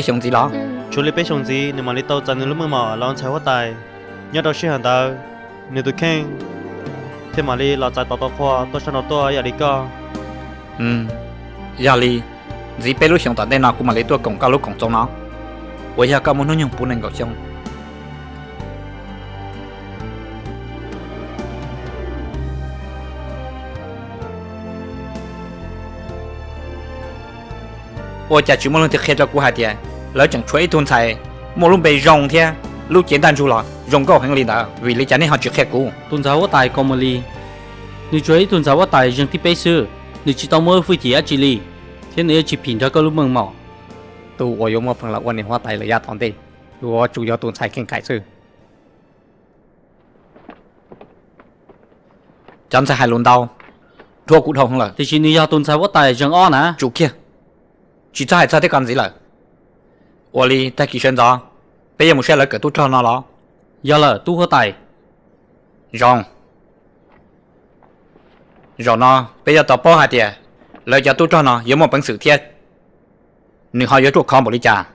Xyoo ntxiv los? Tshuav li peb xyoos ntxiv nws mam li tau txais nws lub meej mom los ua ntxhais huab tais. Nyob rau sij hawm ntawd, nws tus kheej thiaj mam li los txais tau tau qhua tuaj sab nraud tuaj ib yam li koj. Yog li, ntxiv peb lub xyoos tom ntej no kuv mam li tuaj koom koj lub koom txoos no, uas yog koj muaj hnub nyoog puv nees nkaum xyoo. Ua cas tsis muaj leej twg qhia rau kuv hais tias lawv tseem tshuav ib tug ntxhais muaj lub npe zoo thiab lub cev ntaj ntsug los zoo nkauj heev li ntawd, vim li cas nej ho tsis qhia kuv? Tus ntxhais huab tais Kaus Mus Lis, nws tsuas yog ib tug ntxhais huab tais zeeg thib peb xwb, nws tsis tau muaj hwj chim dab tsi li, thiab nws yuav tsis phim nrog koj lub meej mom. Tus uas yuav muaj peev los ua niam huab tais lawm yav tom ntej yuav tsum yog tus ntxhais kev kawm xwb. Cov ntxhais hais lus ntau, dhuav kuv dhau heev lawm. Tiam sis nws yog tus ntxhais huab tais zeeg ob na. Tsum kiag, tsis txhob hais txog tej ko ntxiv lawm. Ua li tag kis sawv ntxov peb yuav mus saib lawv kawm tub rog no los? Yog lawm tub huab tais. Zoo, zaum no peb yuav tau paub hais tias lawv cov tub rog no yuav muaj peev xwm thiab nws ho yuav ruaj khov npaum li cas.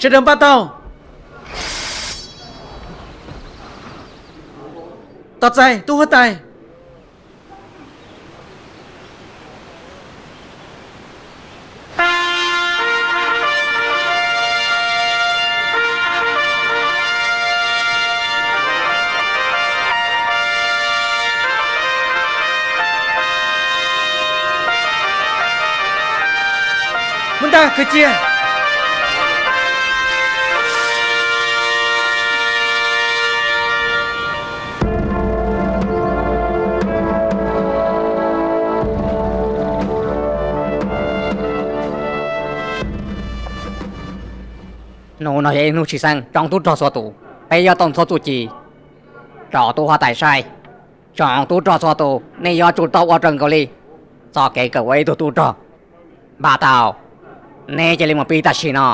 Sawv daws npaj tau. Tos txais tub huab tais. Muab ntaj kwv cia. Hnub no yog ib hnub tshwj xeeb rau tub rog txhua tus, peb yuav tau ntxhua txuj ci rau tub huab tais saib. Tsoom tub rog txhua tus, nej yuav tsum tau ua raws nkaus li txoj kev kawm ua ib tug tub rog. Npaj tau, neb cia li mus pib tam sim no.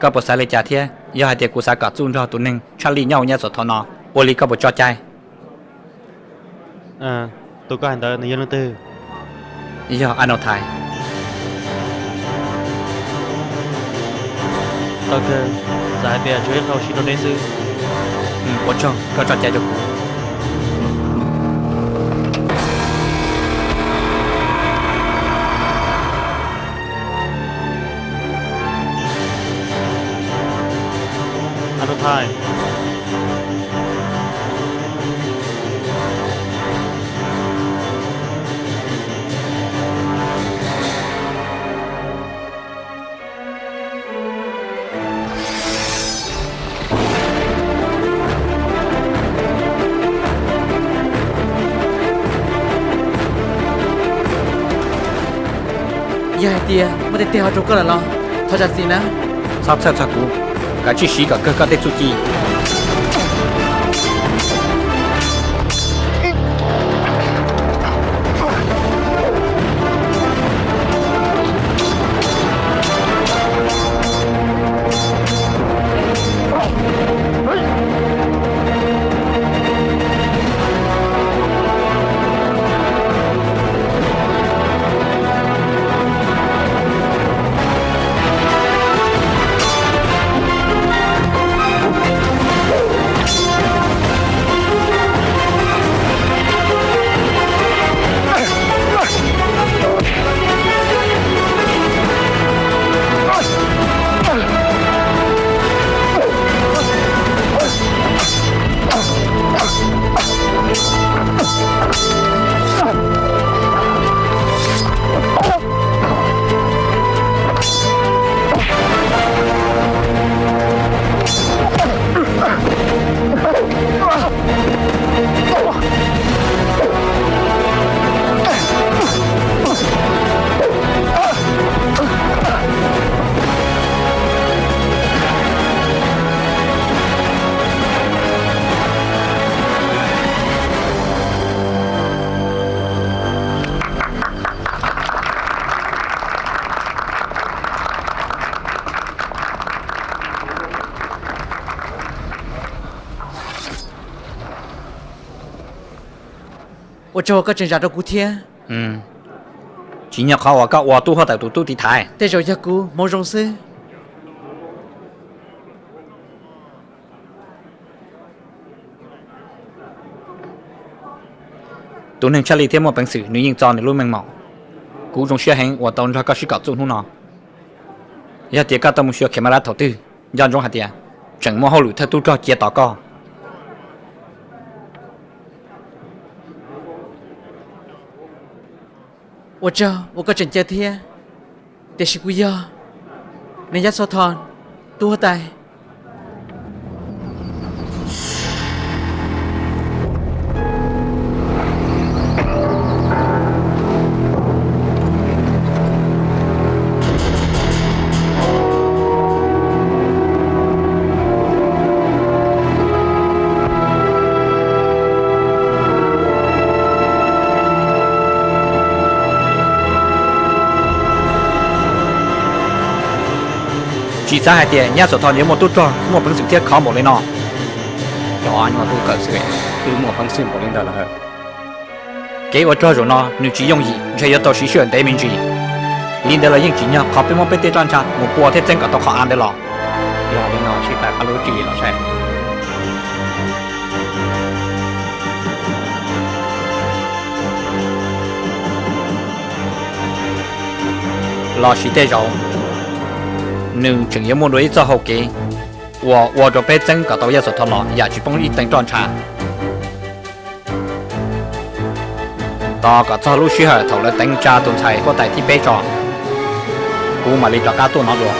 Koj puas xav li cas thiab? Yog hais tias kuv xav kom txuj nrog tus neeg tshaj lij nyob hauv nyiaj txom thaum no, ua li koj puas tso cai? Tus koj hais ntawd nws yog leej twg? Yog Anauthais. Tau kawg, xav hais tias tsuas ib qho sib rau deb xwb. Ua tsaug koj tso cai rau kuv. Anauthais. Yog hais tias muaj tej teg ho rau koj lawm los thov zam txim na. Txhob txhawj txog kuv, kav tsij siv kom kawg koj tej txuj ci. Ua tsaug uas koj tseem zam rau kuv thiab. Tsis nyog qhov uas koj ua tub huab tais tus tub tiv thaiv. Tej zaum yog kuv hmoov zoo xwb. Tus neeg tshaj lij thiab muaj peev xwm nws yeej txo nws lub meej mom. Kuv zoo siab heev uas tau nrog koj sib kom txuj hnub no. Yog tias koj tau mus xyuas Khemarab thaum twg, nco ntsoov hais tias tseem muaj hauj lwm thawj tub rog cia tos koj. Ua tsaug uas koj tseem caw thiab, tiam sis kuv yog Nws Yab Xov Thos, tub huab tais. Tsis xav hais tias Yab Xov Thos yuav muaj tub rog muaj peev xwm thiab khov npaum li no. Cov nyuag tub kawm xwb, twb muaj peev xwm npaum li ntawd lawm. Kev ua rog zaum no nws tsis yooj yim, ntshe yuav tau siv sij hawm ntev me ntsis. Li ntawd los yeej tsim nyog qhov peb muab peb tej roj ntsha mus pua thiab txeeb kom tau qhov av ntawd los. Yog li no sib pab qhov lub tswv yim los saib. Los sis tej zaum nws tseem yuav muaj dua ib txoj hau kev uas ua rau peb txeeb kom tau Yaj Xov Thos los yam tsis poob ib teev roj ntsha. Tos kom txog lub sij hawm thaum lawv teev tsa tus ntxhais huab tais thib peb tso, kuv mam li rov qab tuaj no dua.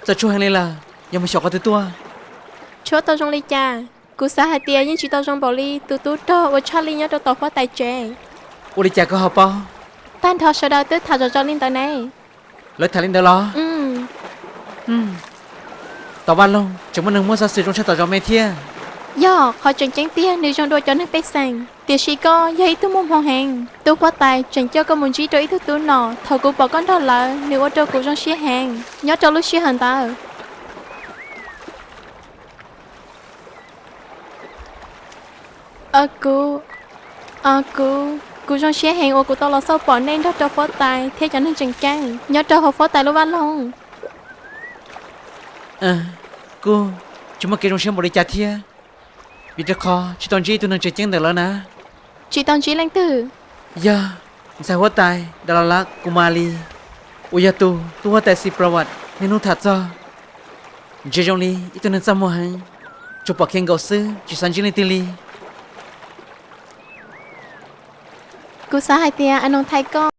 Txawj tshuab heev li lawm, yog mus xyaum qhov twg tuaj? Tshuab tau zoo li cas? Kuv xav hais tias yeej tsis tau zoo npaum li tus tub rog uas tshaj lij nyob rau tom huab tais tsev. Ua li cas koj ho paub? Tag nrho sawv daws twb tham zom zaws li ntawd ne. Lawv tham li ntawd los? Tom vaj loog tseem muaj neeg muaj xov xwm zoo tshaj tom zos me thiab. Yog, qhov tseem ceeb tiag nws zoo dua cov neeg pej xeem, tiam sis koj yog ib tug muaj hmoo heev. Tub huab tais tseem coj koj mus ntsib rau ib tug tub nom, thaum kuv pom koj nrog lawv nws ua rau kuv zoo siab heev nyob rau lub sij hawm ntawd. Kuv, kuv, kuv zoo siab heev uas kuv tau los xauj pom nej nrog rau huab tais thiab cov neeg tseem ceeb nyob rau hauv huab tais lub vaj loog. Kuj tsis muaj kev zoo siab npaum li cas thiab, vim rau qhov tsis tau ntsib tus neeg tseem ceeb ntawm lawv na. Tsis tau ntsib leej twg? Yog ntxhais huab tais Dalalak Kumalis, uas yog tus tub huab tais Xiprawas niaj hnub tham txog. Ntsia zoo li ib tug neeg txaj muag heev, tsuas pom kiag nkaus xwb tsis xav ntsib leej twg li. Kuv xav hais tias Anoos Thai koj.